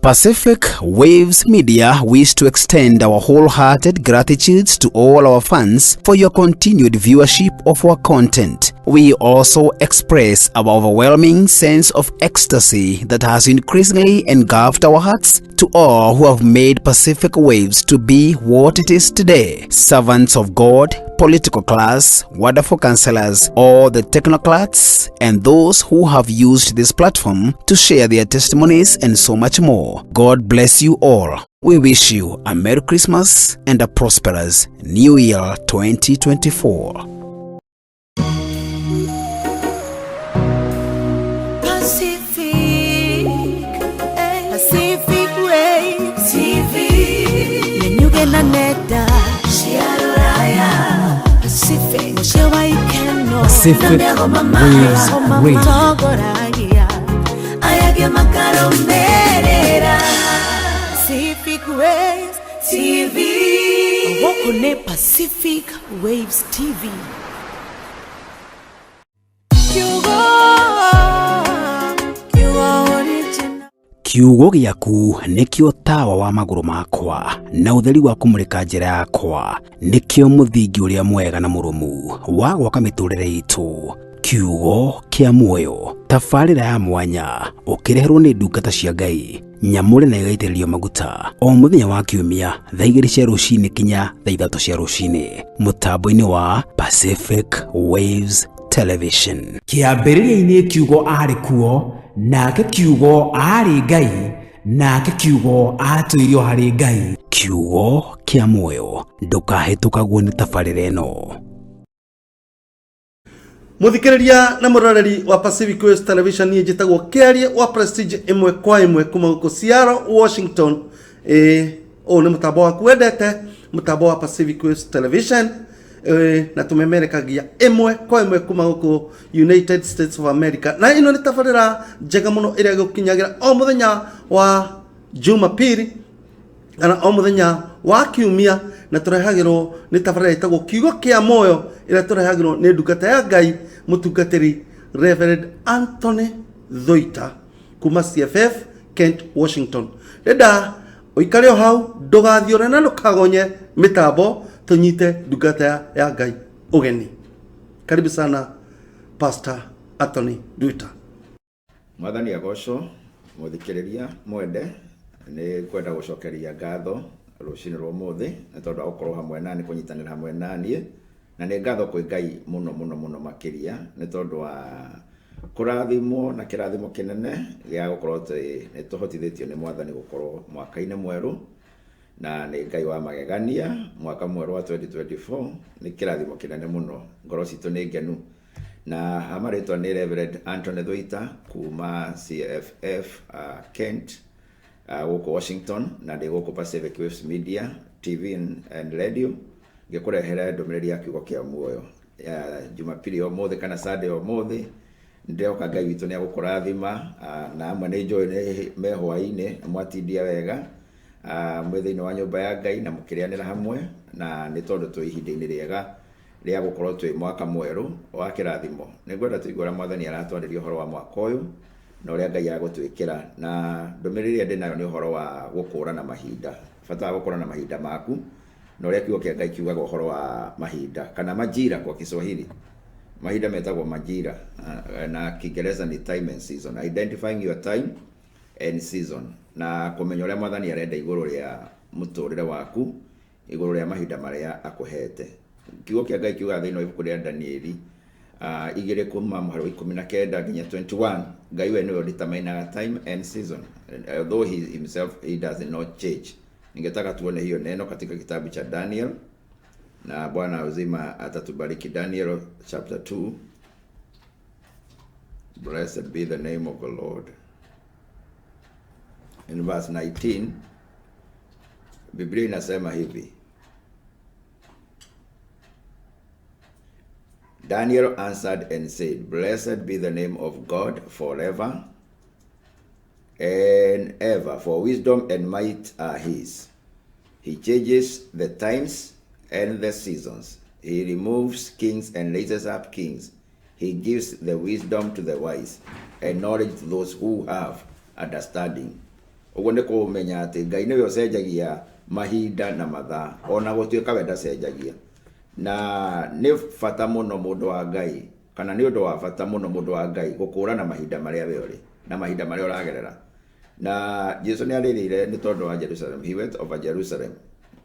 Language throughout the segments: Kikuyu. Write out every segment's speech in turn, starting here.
Pacific Waves Media wish to extend our wholehearted gratitude to all our fans for your continued viewership of our content. We also express our overwhelming sense of ecstasy that has increasingly engulfed our hearts to all who have made Pacific Waves to be what it is today. Servants of God, political class, wonderful counselors, all the technocrats, and those who have used this platform to share their testimonies and so much more. God bless you all. We wish you a Merry Christmas and a prosperous New Year 2024. Pacific, Pacific Waves TV. Nenyuge na nenda cia rũraya Pacific mũciĩ wa ikeno Pacific na mĩago Waves Radio. matongoragia aya angĩ makarũmĩrĩra Pacific Waves TV. Gũkũ nĩ Pacific Waves TV. Kiugo, Kiugo original. Kiugo gĩaku nĩkĩo tawa wa magũrũ makwa na ũtheri wa kũmũrĩka njĩra yakwa, nĩkĩo mũthingi ũrĩa mwega na mũrũmu wa gwaka mĩtũrĩre itũ. Kiugo kĩa muoyo, tabarĩra ya mwanya ũkĩreherwo nĩ ndungata cia Ngai nyamũre na ĩgaitĩrĩrio maguta o mũthenya wa kiumia thaa 2 cia rũcinĩ kinya thaa 3 cia rũcinĩ mũtambo-inĩ wa Pacific Waves Television. Kĩambĩrĩria-inĩ kiugo arĩ kuo, nake kiugo aarĩ Ngai, nake kiugo aatũirio harĩ Ngai. Kiugo kĩa muoyo, ndũkahĩtũkagwo nĩ tabarĩra ĩno. Muthikiriria na muroreri wa Pacific Waves Television, niĩ njĩtagwo Kĩarie wa Prestige ĩmwe kwa ĩmwe kuma gũkũ Seattle, Washington. Ĩĩ, ũyũ nĩ mũtambo waku wendete, mũtambo wa Pacific Waves Television, ĩĩ, na tũmemerekagia ĩmwe kwa ĩmwe kuma gũkũ United States of America. Na ĩno nĩ tabarĩra njega mũno ĩrĩa ĩgũkinyagĩra o mũthenya wa Jumapili kana o mũthenya wa kiumia, na tũrehagĩrwo nĩ tabarĩra ĩtagwo Kiugo kĩa Muoyo, ĩrĩa tũrehagĩrwo nĩ ndungata ya Ngai mũtungatĩri Reverend Anthony Thuita kuma CFF Kent, Washington. Ndĩrenda ũikare o hau, ndũgathiũre na ndũkagonye mĩtambo, tũnyite ndungata ya Ngai ũgeni. Karibu sana Pastor Anthony Thuita. Mwathani agocwo. Mũthikĩrĩria mwende, nĩ kwenda gũcokeria ngatho rũcinĩ rwa ũmũthĩ nĩ tondũ wa gũkorwo hamwe nani, kũnyitanĩra hamwe naniĩ, na nĩ ngatho kwĩ Ngai mũno mũno mũno makĩria nĩ tondũ wa kũrathimwo na kĩrathimo kĩnene gĩa gũkorwo atĩ nĩ tũhotithĩtio nĩ Mwathani gũkorwo mwaka-inĩ mwerũ, na nĩ Ngai wa magegania. Mwaka mwerũ wa 2024 nĩ kĩrathimo kĩnene mũno, ngoro citũ nĩ ngenu. Na ha marĩtwa nĩ Reverend Anthony Thuita kuma CFF Kent, gũkũ Washington, na ndĩ gũkũ Pacific Waves Media TV and Radio ngĩkũrehere ndũmĩrĩri ya kiugo kĩa muoyo ya Jumapili ũmũthĩ kana Sunday ũmũthĩ. Ndĩroka Ngai witũ nĩ agũkũrathima, na amwe nĩ njũĩ nĩ me hwaĩ-inĩ mwatindia wega, mwĩ thĩinĩ wa nyũmba ya Ngai na mũkĩrĩanĩra hamwe, na nĩ tondũ twĩ ihinda-inĩ rĩega rĩa gũkorwo twĩ mwaka mwerũ wa kĩrathimo. Nĩ ngwenda tũigue ũrĩa Mwathani aratwarĩria ũhoro wa mwaka ũyũ na ũrĩa Ngai agũtwĩkĩra, na ndũmĩrĩri ĩrĩa ndĩnayo nĩ ũhoro wa gũkũrana mahinda, bata wa gũkũrana mahinda maku na ũrĩa kiugo kĩa Ngai kiugaga ũhoro wa mahinda kana majira kwa Kiswahili. Mahinda metagwo majira, na Kiingereza ni time and season, identifying your time and season, na kũmenya ũrĩa Mwathani arenda igũrũ rĩa mũtũrĩre waku, igũrũ rĩa mahinda marĩa akũhete. Kiugo kĩa Ngai kiugaga thĩinĩ wa ibuku rĩa Danieli 2 kuma mũhari wa 19 nginya 21, Ngai we nĩwe determinaga time and season, although he himself he does not change. Ningetaka tuone hiyo neno katika kitabu cha Daniel, na Bwana uzima atatubariki. Daniel chapter 2. Blessed be the name of the Lord. In verse 19, Biblia inasema hivi. Daniel answered and said, Blessed be the name of God forever and ever, for wisdom and might are his. He changes the times and the seasons. He removes kings and raises up kings. He gives the wisdom to the wise and knowledge to those who have understanding. Ũguo nĩ kũmenya atĩ Ngai nĩwe ũcenjagia mahinda na mathaa, ona gũtuĩka we ndacenjagia. Na nĩ bata mũno mũndũ wa Ngai, kana nĩ ũndũ wa bata mũno mũndũ wa Ngai gũkũrana mahinda marĩa we ũrĩ na mahinda marĩa ũragerera. Na Jesu nĩ arĩrĩire nĩ tondũ wa Jerusalem. He went over Jerusalem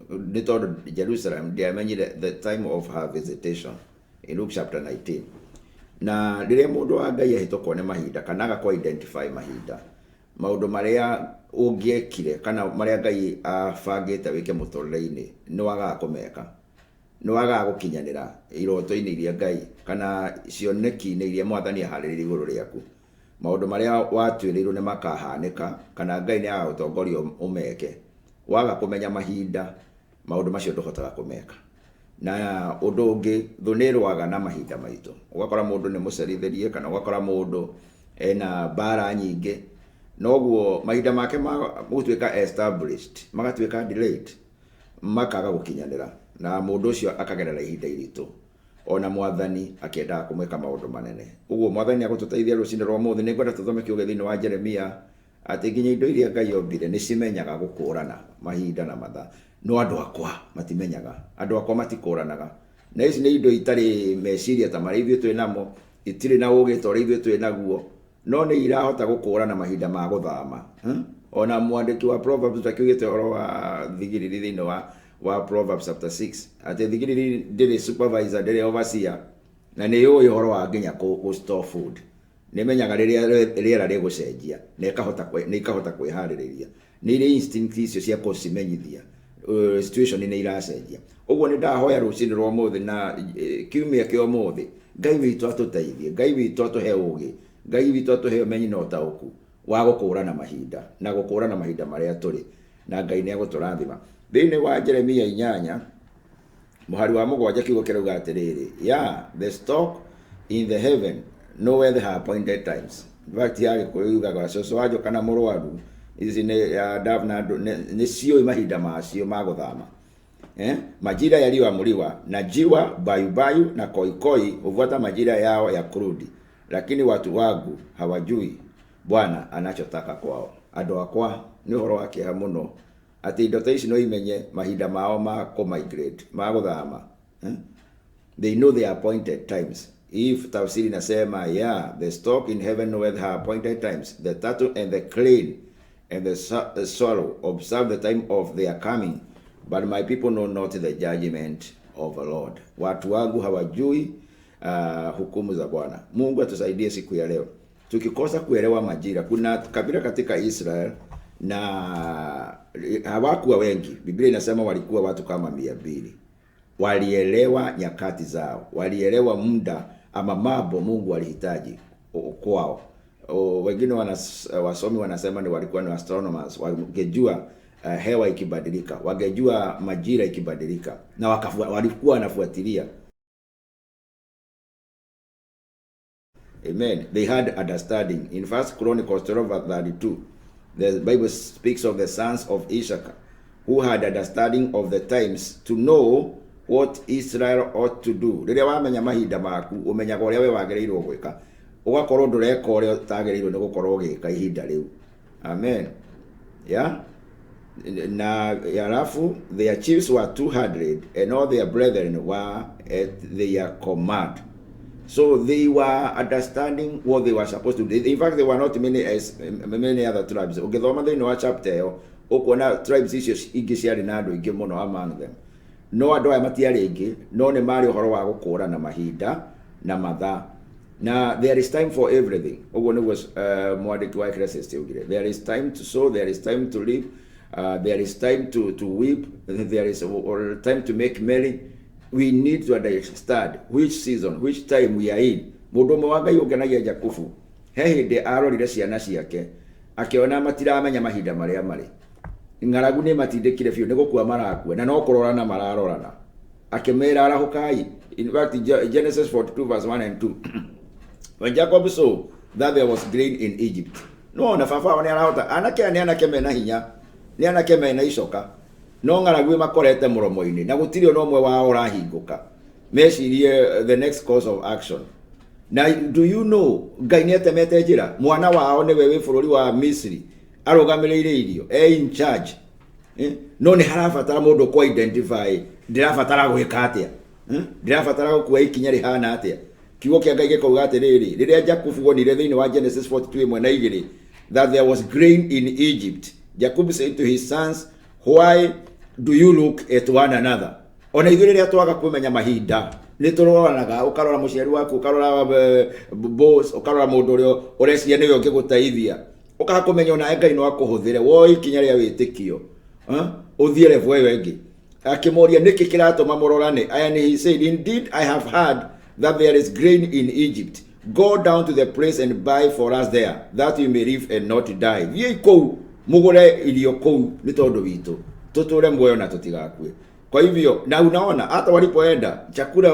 nĩ tondũ Jerusalem ndĩamenyire the time of her visitation in Luke chapter 19. Na rĩrĩa mũndũ wa Ngai ahĩtũkwo nĩ mahinda kana aga kũ identify mahinda, maũndũ marĩa ũngĩekire kana marĩa Ngai abangĩte wĩke mũtũrĩre-inĩ nĩ wagaga kũmeka, nĩ wagaga gũkinyanĩra iroto-inĩ iria Ngai kana cioneki-inĩ iria Mwathani aharĩrĩirie igũrũ rĩaku. Maũndũ marĩa watuĩrĩirwo nĩ makahanĩka kana Ngai nĩ agagũtongoria ũmeke. Waga kũmenya mahinda, maũndũ macio ndũhotaga kũmeka. Na ũndũ ũngĩ, thũ nĩ ĩrũaga na mahinda maitũ. Ũgakora mũndũ nĩ mũcerithĩrie kana ũgakora mũndũ ena mbara nyingĩ, noguo mahinda make ma gũtuĩka established magatuĩka delayed, makaga gũkinyanĩra, na mũndũ ũcio akagerera ihinda iritũ, ona Mwathani akĩendaga kũmwĩka maũndũ manene. Ũguo Mwathani agũtũteithia rũcinĩ rwa ũmũthĩ. Nĩ ngwenda tũthome kiugo thĩinĩ wa Jeremia atĩ nginya indo iria Ngai ombire nĩ cimenyaga gũkũrana mahinda na mathaa, no andũ akwa matimenyaga, andũ akwa matikũranaga. Na ici nĩ indo itarĩ meciria ta marĩa ithuĩ twĩ namo, itirĩ na ũgĩ ta ũrĩa ithuĩ twĩ naguo, no nĩ irahota gũkũrana mahinda ma gũthama. Ona mwandĩki wa Proverbs akiugĩte ũhoro wa thigiriri thĩinĩ wa Proverbs chapter 6 atĩ thigiriri ndĩrĩ supervisor, ndĩrĩ overseer, na nĩ yũĩ ũhoro wa nginya kũ store food. Nĩ ĩmenyaga rĩrĩa rĩera rĩgũcenjia na ĩkahota kwĩharĩrĩria. Nĩ irĩ instinct icio cia kũcimenyithia situation nĩ iracenjia. Ũguo nĩ ndahoya rũcinĩ rwa ũmũthĩ na kiumia kĩa ũmũthĩ, Ngai witũ atũteithie, Ngai witũ atũhe ũgĩ, Ngai witũ atũhe ũmenyi na ũtaũku wa gũkũrana mahinda na gũkũrana mahinda marĩa tũrĩ, na Ngai nĩ egũtũrathima. Thĩinĩ wa Jeremia 8 mũhari wa 7 kiugo kĩrauga atĩrĩrĩ, ya the stock in the heaven knoweth her appointed times. In fact, ya Gĩkũyũ yugaga cũcũ wa njoka na mũrwaru, ici nĩ ya dove na andũ nĩ ciũĩ mahinda macio ma gũthama. Majira yaliyoamriwa na jiwa bayubayu na koikoi hufuata majira yao ya kurudi, lakini watu wangu hawajui Bwana anachotaka kwao. Andũ akwa nĩ ũhoro wa kĩeha mũno atĩ indo ta ici no imenye mahinda mao ma kũ-migrate, ma gũthama. They know their appointed times. If tafsiri inasema, yeah, the stork in heaven knoweth her appointed times, the turtle and the crane and the swallow observe the time of their coming, but my people know not the judgment of the Lord. Watu wangu hawajui hukumu za Bwana. Mungu atusaidie siku ya leo. Tukikosa kuelewa majira, kuna kabila katika Israel na hawakuwa wengi. Biblia inasema walikuwa watu kama 200. Walielewa nyakati zao, walielewa muda ama mambo Mungu alihitaji kwao. Wengine wasomi wanasema ni walikuwa ni astronomers, wangejua hewa ikibadilika, wangejua majira ikibadilika, na walikuwa wanafuatilia. Amen. They had understanding. In 1 Chronicles 12:32, the Bible speaks of the sons of Issachar who had understanding of the times to know what Israel ought to do. Rĩrĩa wamenya mahinda maku, ũmenyaga ũrĩa we wagĩrĩirwo gwĩka, ũgakorwo ndũreka ũrĩa ũtagĩrĩirwo nĩ gũkorwo ũgĩka ihinda rĩu. Amen. Yeah. Na halafu their chiefs were 200 and all their brethren were at their command. So they were understanding what they were supposed to do. In fact, they were not many as many other tribes. Ũngĩthoma thĩinĩ wa chapter ĩyo, ũkuona tribes icio ingĩ ciarĩ na andũ aingĩ mũno among them. No andũ aya matiarĩ aingĩ, no nĩ marĩ ũhoro wa gũkũrana mahinda na mathaa. Na there is time for everything. Ũguo nĩguo mwandĩki wa Ecclesiastes augire. There is time to sow, there is time to reap, there is time to weep, there is or time to make merry. We need to understand which season, which time we are in. Mũndũ ũmwe wa Ngai ũngenagia Jakubu, he hĩndĩ arorire ciana ciake, akĩona matiramenya mahinda marĩa marĩ. Ng'aragu nĩ matindĩkire biũ, nĩ gũkua marakua, na no kũrorana mararorana. Akĩmera arahũkai. In fact, Genesis 42 verse 1 and 2. When Jacob saw that there was grain in Egypt. No, na baba wao nĩ arahota. Anake aya nĩ anake mena hinya, nĩ anake mena icoka. No ng'aragu makorete mũromo-inĩ, na gũtirĩ ona ũmwe wao ũrahingũka. Mecirie the next course of action. Na do you know, Ngai nĩ atemete njĩra. Mwana wao nĩwe wĩ bũrũri wa Misri. Arũgamĩrĩire irio, e in charge. No nĩ harabatara mũndũ kũ identify ndĩrabatara gwĩka atĩa. Ndĩrabatara gũkua ikinya rĩhana atĩa. Kiugo kĩa Ngai gĩkauga atĩrĩrĩ, rĩrĩa Jakubu wonire thĩinĩ wa Genesis 42 ĩmwe na igĩrĩ that there was grain in Egypt, Jacob said to his sons, "Why do you look at one another?" Ona ithuĩ rĩrĩa twaga kũmenya mahinda nĩ tũroranaga, ũkarora mũciari waku, ũkarora boss, ũkarora mũndũ ũrĩa ũreciria nĩwe ũngĩgũteithia, ũkaga kũmenya onawe Ngai no akũhũthĩre woe ikinya rĩa wĩtĩkio, ũthiĩ level ĩyo ĩngĩ. Akĩmoria nĩkĩ kĩratũma mũrorane. And he said, "Indeed I have heard that there is grain in Egypt. Go down to the place and buy for us there, that we may live and not die." Thiĩi kũu mũgũre irio kũu nĩ tondũ witũ, tũtũre muoyo na tũtigakue. Kwa hivyo na unaona hata walipoenda, chakula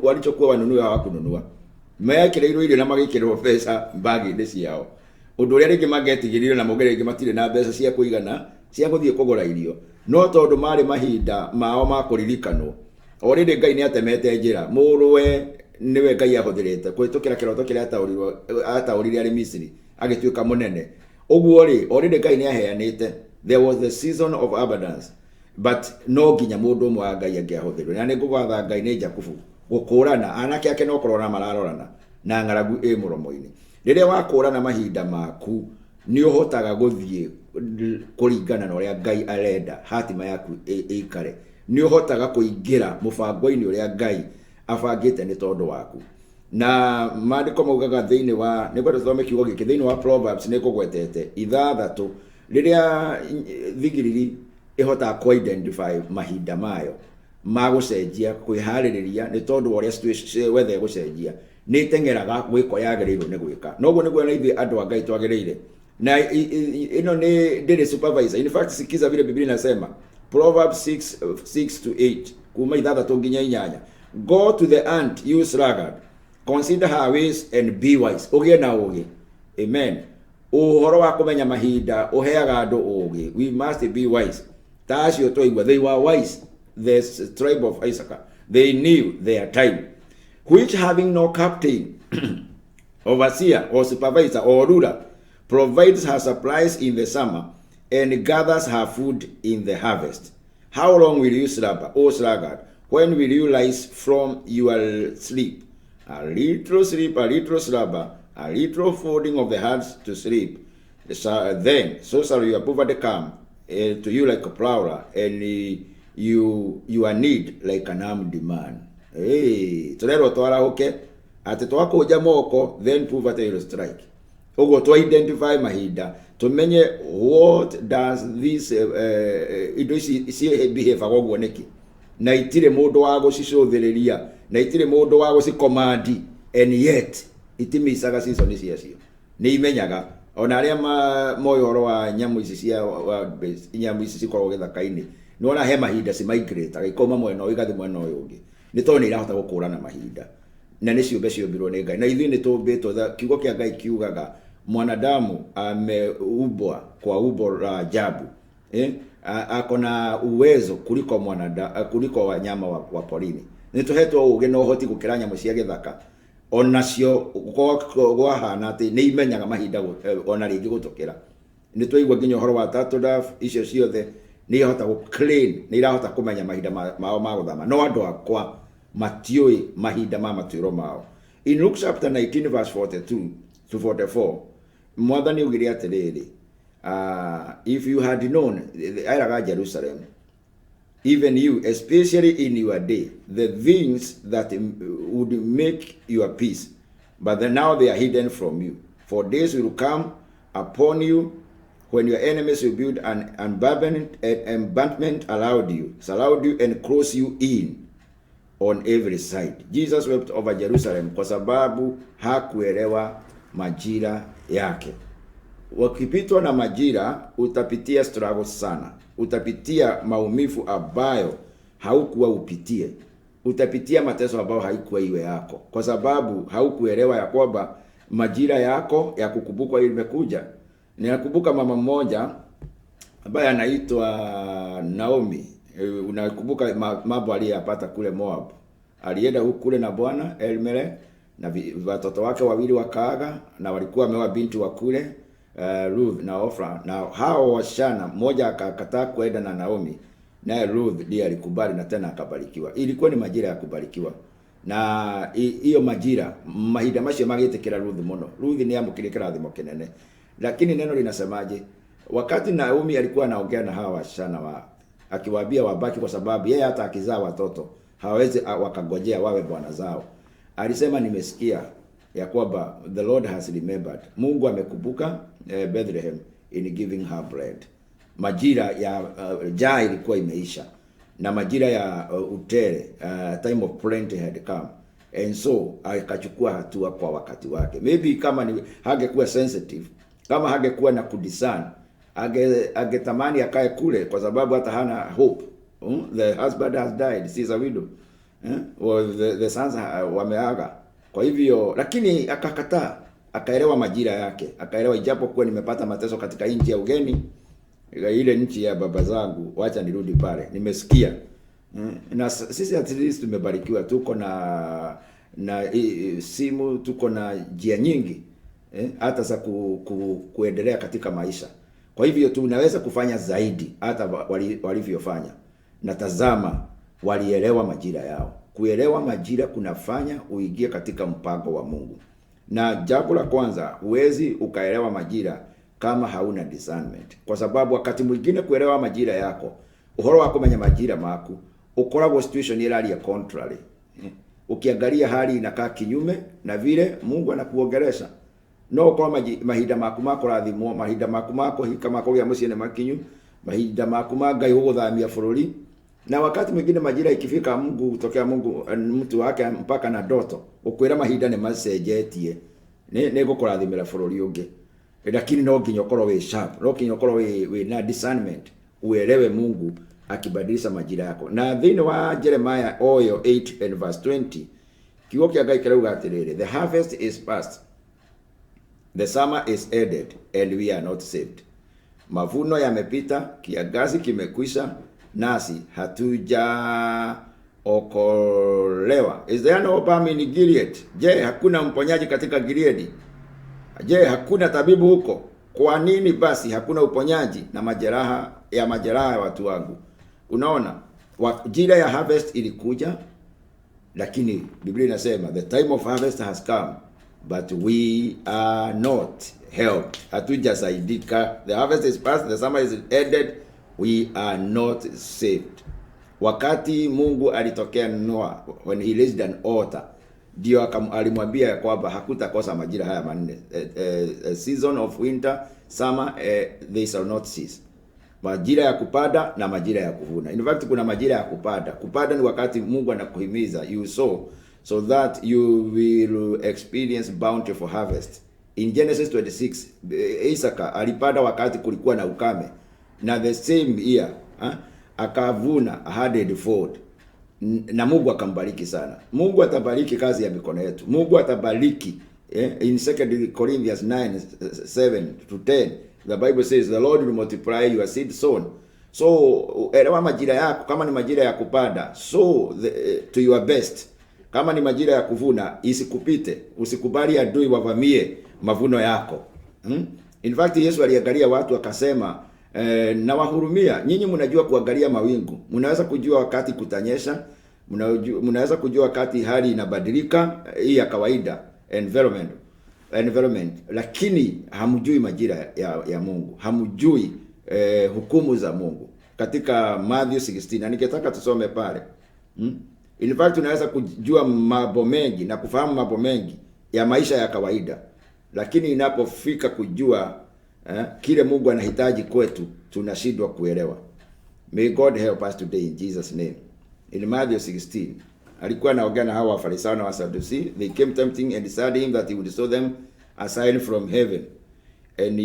walichokuwa wanunue hawakununua. Mekĩrĩirwo irio na magĩkĩrĩrwo mbeca mbagi-inĩ ciao, ũndũ ũrĩa rĩngĩ mangĩetigĩrire na mauge rĩngĩ matirĩ na mbeca cia kũigana cia gũthiĩ kũgũra irio, no tondũ marĩ mahinda mao ma kũririkanwo, o rĩrĩ Ngai nĩ atemete njĩra. Mũrũwe nĩwe Ngai ahũthĩrĩte kũhĩtũkĩra kĩroto kĩrĩa ataũrire arĩ Misiri, agĩtuĩka mũnene. Ũguo rĩ, o rĩrĩ Ngai nĩ aheanĩte, there was the season of abundance, but no nginya mũndũ ũmwe wa Ngai angĩahũthĩrwo, na nĩ ngũgatha Ngai nĩ Jakubu gũkũrana anake ake no kũrorana mararorana na ng'aragu ĩ mũromo-inĩ. Rĩrĩa wakũrana mahinda maku, nĩ ũhotaga gũthiĩ kũringana na ũrĩa Ngai arenda hatima yaku ĩikare. Nĩ ũhotaga kũingĩra mũbango-inĩ ũrĩa Ngai abangĩte nĩ tondũ waku. Na maandĩko maugaga thĩinĩ wa, nĩ ngwenda tũthome kiugo gĩkĩ thĩinĩ wa Proverbs, nĩ ngũgwetete 6, rĩrĩa thigiriri ĩhotaga kũ identify mahinda mayo ma gũcenjia, kwĩharĩrĩria nĩ tondũ wa ũrĩa weather ĩgũcenjia, nĩ ĩteng'eraga gwĩka ũrĩa yagĩrĩirwo nĩ gwĩka. Noguo nĩguo na ithuĩ andũ a Ngai twagĩrĩire na ĩno nĩ ndĩrĩ supervisor. In fact, sikiza vile Biblia inasema, Proverbs 6, 6 to 8, kuma 6 nginya 8: "Go to the ant, you sluggard. Consider her ways and be wise." Ũgĩe na ũgĩ. Amen. Ũhoro wa kũmenya mahinda ũheaga andũ ũgĩ. We must be wise ta acio twaigua. They were wise, the tribe of Issachar. They knew their time. "Which having no captain, overseer or supervisor or ruler, provides her supplies in the summer and gathers her food in the harvest. How long will you slumber, O sluggard? When will you rise from your sleep? A little sleep, a little slumber, a little folding of the hands to sleep. So, then, so shall your poverty come to you like a prowler, and your need like an armed man." Hey, turerwo twarahuke atĩ twakũnja moko, then poverty will strike. Ũguo twa identify mahinda, tumenye what does this, indo ici cibehaga ũguo nĩkĩ, na itirĩ mũndũ wa gũcicũthĩrĩria, na itirĩ mũndũ wa gũcikomandi, and yet itimicaga season ciacio. Nĩ imenyaga. Ona arĩa moĩ ũhoro wa nyamũ ici cia nyamũ ici cikoragwo gĩthaka-inĩ, nĩwona he mahinda cimigrate ikauma mwena ũyũ igathiĩ mwena ũyũ ũngĩ, nĩ tondũ nĩ irahota gũkũrana mahinda, na nĩ ciũmbe ciũmbirwo nĩ Ngai, na ithuĩ nĩ tũmbĩtwo. Kiugo kĩa Ngai kiugaga mwanadamu ameumbwa kwa umbo la ajabu, eh? Ako na uwezo kuliko kuliko wanyama wa porini. Nĩ tũhetwo ũgĩ na ũhoti gũkĩra nyamũ cia gĩthaka. Onacio gwahana atĩ nĩ imenyaga mahinda ona rĩngĩ gũtũkĩra. Nĩ twaigua nginya ũhoro wa turtle dove, icio ciothe nĩ ihota gũ clean, nĩ irahota kũmenya mahinda mao ma gũthama, no andũ akwa matiũĩ mahinda ma matuĩro mao. In Luke chapter 19 verse 42 to 44, Mwathani augire atĩrĩrĩ, "If you had known," eraga Jerusalem, "even you, especially in your day, the things that would make your peace, but then now they are hidden from you. For days will come upon you when your enemies will build an embankment around you, surround you and close you in on every side." Jesus wept over Jerusalem kwa sababu hakuelewa majira yake. Wakipitwa na majira, utapitia struggle sana, utapitia maumivu ambayo haukuwa upitie, utapitia mateso ambayo haikuwa iwe yako, kwa sababu haukuelewa ya kwamba majira yako ya kukumbukwa imekuja. Ninakumbuka mama mmoja ambaye anaitwa Naomi. Unakumbuka mambo aliyoyapata kule Moab. Alienda huku kule na bwana Elimelech na watoto wake wawili wakaaga, na walikuwa wameoa binti wa kule. Ruth na Ofra, na hao wasichana mmoja akakataa kwenda na Naomi, naye Ruth ndiye alikubali na tena akabarikiwa. Ilikuwa ni majira ya kubarikiwa na iyo majira mahinda macio magĩtĩkĩra Ruth mũno. Ruth nĩ amũkĩrire kĩrathimo kĩnene, lakini neno linasemaje? Wakati Naomi alikuwa anaongea na hawa wasichana wa akiwaambia wabaki, kwa sababu yeye hata akizaa watoto hawawezi wakagojea wawe bwana zao. Alisema nimesikia ya kwamba the Lord has remembered, Mungu amekumbuka Bethlehem in giving her bread. Majira ya njaa ilikuwa imeisha na majira ya utere, time of plenty had come, and so akachukua hatua kwa wakati wake. Maybe kama ni hangekuwa sensitive, kama hangekuwa na kudiscern, angetamani akae kule, kwa sababu hata hana hope. The husband has died, she's a widow, eh? Well, the sons wameaga. Kwa hivyo, lakini akakataa, akaelewa majira yake, akaelewa ijapokuwa nimepata mateso katika nchi ya ugeni, ile nchi ya baba zangu, wacha nirudi pale, nimesikia. Na sisi at least tumebarikiwa, tuko na simu, tuko na njia nyingi hata za kuendelea katika maisha. Kwa hivyo tunaweza kufanya zaidi hata walivyofanya. Na tazama, walielewa majira yao. Kuelewa majira kunafanya uingie katika mpango wa Mungu. Na jambo la kwanza, huwezi ukaelewa majira kama hauna discernment, kwa sababu wakati mwingine kuelewa majira yako, uhoro wa kumenya majira maku, ukoragwo situation iraria contrary. Ukiangalia hali inakaa kinyume na vile Mungu anakuongelesha. No ukorwo mahinda maku ma kũrathimwo, mahinda maku ma kũhika, ma kũgĩa mũciĩ nĩ makinyu, mahinda maku ma Ngai gũgũthamia bũrũri. Na wakati mwingine majira ikifika, Mungu hutokea Mungu mtu wake mpaka na ndoto ukwira mahinda nĩ macenjetie, nĩ ngũkũrathimĩra bũrũri ũngĩ, lakini no nginya ũkorwo wĩ sharp, no nginya ũkorwo wĩ na discernment, uelewe Mungu akibadilisha majira yako. Na thĩinĩ wa Jeremiah oyo 8 and verse 20, kiugo kĩa Ngai kĩrauga atĩrĩrĩ, "The harvest is past, the summer is ended, and we are not saved." Mavuno yamepita, kiangazi kimekwisha, nasi hatujaokolewa. Is there no balm in Gilead? Je, hakuna mponyaji katika Gileadi? Je, hakuna tabibu huko? Kwa nini basi hakuna uponyaji na majeraha ya watu wangu? Unaona, majira ya harvest ilikuja, lakini Biblia inasema the time of harvest has come but we are not helped. Hatujasaidika. The harvest is past, the summer is ended, we are not saved. Wakati Mungu alitokea Noah, when he raised an altar, ndio alimwambia ya kwamba hakutakosa majira haya manne. Season of winter, summer, they shall not cease. Majira ya kupanda na majira ya kuvuna. In fact, kuna majira ya kupanda. Kupanda ni wakati Mungu anakuhimiza you sow so that you will experience bountiful harvest. In Genesis 26, Isaka alipanda wakati kulikuwa na ukame, na the same year akavuna a hundredfold. Na Mungu akambariki sana. Mungu atabariki kazi ya mikono yetu. Mungu atabariki, in 2 Corinthians 9 7 to 10, the Bible says the Lord will multiply your seed sown. So elewa majira yako, kama ni majira ya kupanda, sow to your best. Kama ni majira ya kuvuna, isikupite. Usikubali adui wavamie mavuno yako. In fact, Yesu aliangalia watu akasema, nawahurumia nyinyi, mnajua kuangalia mawingu, mnaweza kujua wakati kutanyesha, mnaweza kujua wakati hali inabadilika, hii ya kawaida environment, lakini hamjui majira ya Mungu, hamjui hukumu za Mungu katika Matthew 16, na ningetaka tusome pale. In fact, unaweza kujua mambo mengi na kufahamu mambo mengi ya maisha ya kawaida, lakini inapofika kujua kile Mungu anahitaji kwetu, tunashindwa kuelewa. May God help us today in Jesus' name. In Matthew 16, alikuwa anaongea na hawa Wafarisayo na Wasadusi. They came tempting and desired him that he would show them a sign from heaven. And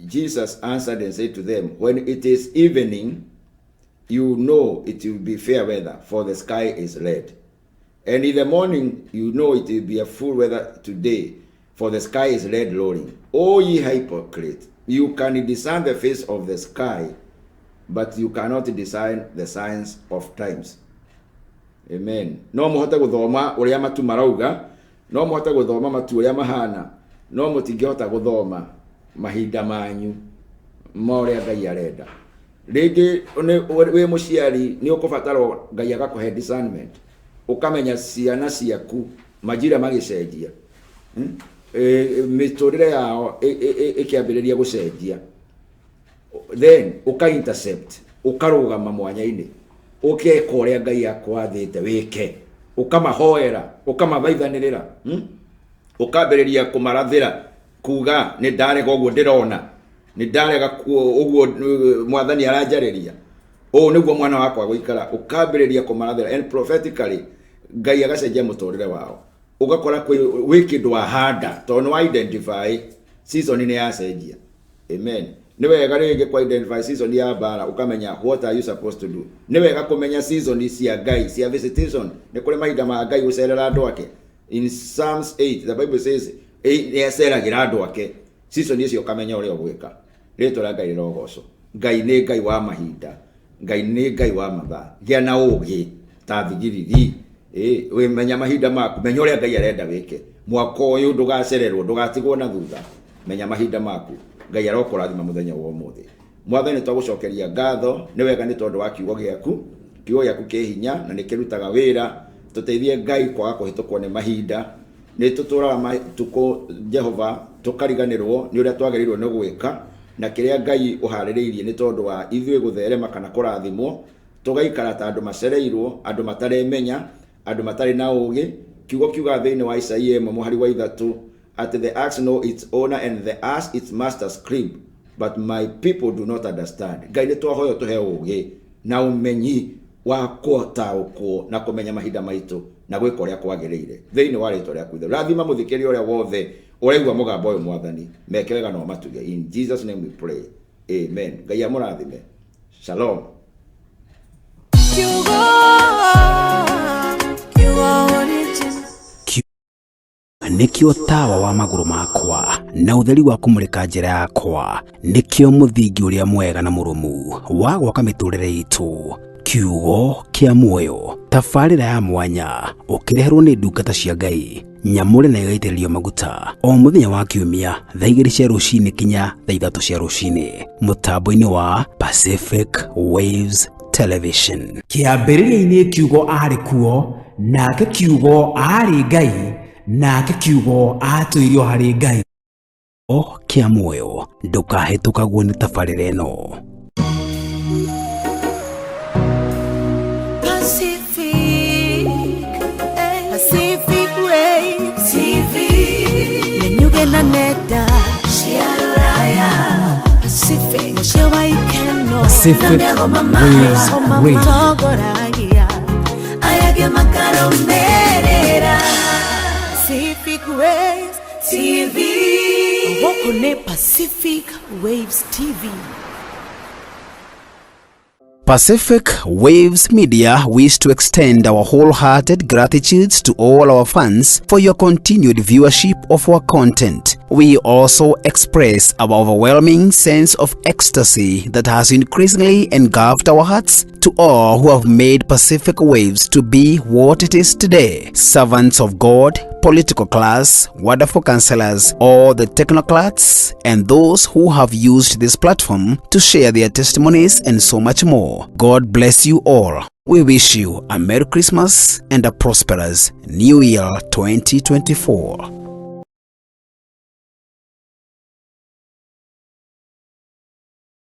Jesus answered and said to them, "When it is evening, you know it will be fair weather, for the sky is red. And in the morning, you know it will be a full weather today, for the sky is red rolling. O ye hypocrite, you can discern the face of the sky, but you cannot discern the signs of times." Amen. No muhote guthoma uria matu marauga, no muhote guthoma matu uria mahana, no mutingihota guthoma Mahinda manyu ma ũrĩa Ngai arenda. Rĩngĩ wĩ mũciari nĩ ũkũbatarwo Ngai agakũhe discernment, ũkamenya ciana ciaku majira magĩcenjia, mĩtũrĩre yao ĩkĩambĩrĩria gũcenjia, then ũka intercept, ũkarũgama mwanya-inĩ, ũkeka ũrĩa Ngai akwathĩte wĩke, ũkamahoera, ũkamathaithanĩrĩra, Ũkambĩrĩria kũmarathĩra kuga nĩ ndarega ũguo ndĩrona, nĩ ndarega ũguo mwathani aranjarĩria, ũũ nĩguo mwana wakwa gũikara. Ũkambĩrĩria kũmarathĩra and prophetically Ngai agacenjia mũtũrĩre wao. Ũgakora wĩ kĩndũ wahanda tondũ nĩ wa identify season nĩ yacenjia. Amen. Nĩ wega rĩngĩ kwa identify season ya mbara, ũkamenya what are you supposed to do. Nĩ wega kũmenya season cia Ngai cia visitation. Nĩ kũrĩ mahinda ma Ngai gũcerera andũ ake. In Psalms 8 the Bible says nĩ aceragĩra andũ ake. Season icio ũkamenya ũrĩa ũgwĩka. Rĩtwa rĩa Ngai rĩrogocwo. Ngai nĩ Ngai wa mahinda, Ngai nĩ Ngai wa mathaa. Gĩa na ũgĩ ta thigiriri. Wĩmenya mahinda maku, menya ũrĩa Ngai arenda wĩke. Mwaka ũyũ ndũgacererwo, ndũgatigwo na thutha. Menya mahinda maku. Ngai arokũrathima mũthenya wa ũmũthĩ. Mwathani, twagũcokeria ngatho nĩ wega nĩ tondũ wa kiugo gĩaku. Kiugo gĩaku kĩ hinya na nĩ kĩrutaga wĩra. Tũteithie Ngai kwaga kũhĩtũkwo nĩ mahinda. Nĩ tũtũraga matukũ Jehova tũkariganĩrwo nĩ ũrĩa twagĩrĩirwo nĩ gwĩka na kĩrĩa Ngai ũharĩrĩirie nĩ tondũ wa ithuĩ gũtherema kana kũrathimwo. Tũgaikara ta andũ macereirwo, andũ mataremenya, andũ matarĩ na ũgĩ. Kiugo kiugaga thĩinĩ wa Isaia 1 mũhari wa 3 atĩ the axe know its owner and the ass its master's crib, but my people do not understand. Ngai nĩ twahoya ũtũhe ũgĩ na ũmenyi wa gũtaũkwo na kũmenya mahinda maitũ na gwĩka ũrĩa kwagĩrĩire thĩinĩ wa rĩtwa rĩaku itheru. Rathima mũthikĩrĩria ũrĩa wothe ũraigua mũgambo ũyũ Mwathani, meke wega na ũmatuge. In Jesus name we pray, amen. Ngai amũrathime. Shalom. Kiugo, Kiugo original. Nĩkĩo tawa wa magũrũ makwa na ũtheri wa kũmũrĩka njĩra yakwa, nĩkĩo mũthingi ũrĩa mwega na mũrũmu wa gwaka mĩtũrĩre itũ. Kiugo kĩa muoyo, tabarĩra ya mwanya ũkĩreherwo nĩ ndungata cia Ngai nyamũre na ĩgaitĩrĩrio maguta o mũthenya wa kiumia thaa 2 cia rũcinĩ kinya thaa 3 cia rũcinĩ mũtambo-inĩ wa Pacific Waves Television. Kĩambĩrĩria-inĩ kiugo aarĩ kuo, nake kiugo aarĩ Ngai, nake kiugo aatũirio harĩ Ngai. O kĩa muoyo, ndũkahĩtũkagwo nĩ tabarĩra ĩno. Pacific, Pacific Waves TV. Menyuge na nenda cia rũraya. Pacific, mũciĩ wa ikeno. Pacific Waves Radio. Matongoragia aya angĩ makarũmĩrĩra. Pacific Waves TV. Gũkũ nĩ Pacific Waves TV. Pacific Waves Media wish to extend our wholehearted gratitude to all our fans for your continued viewership of our content. We also express our overwhelming sense of ecstasy that has increasingly engulfed our hearts to all who have made Pacific Waves to be what it is today. Servants of God, political class, wonderful counselors, all the technocrats, and those who have used this platform to share their testimonies and so much more. God bless you all. We wish you a Merry Christmas and a prosperous New Year 2024.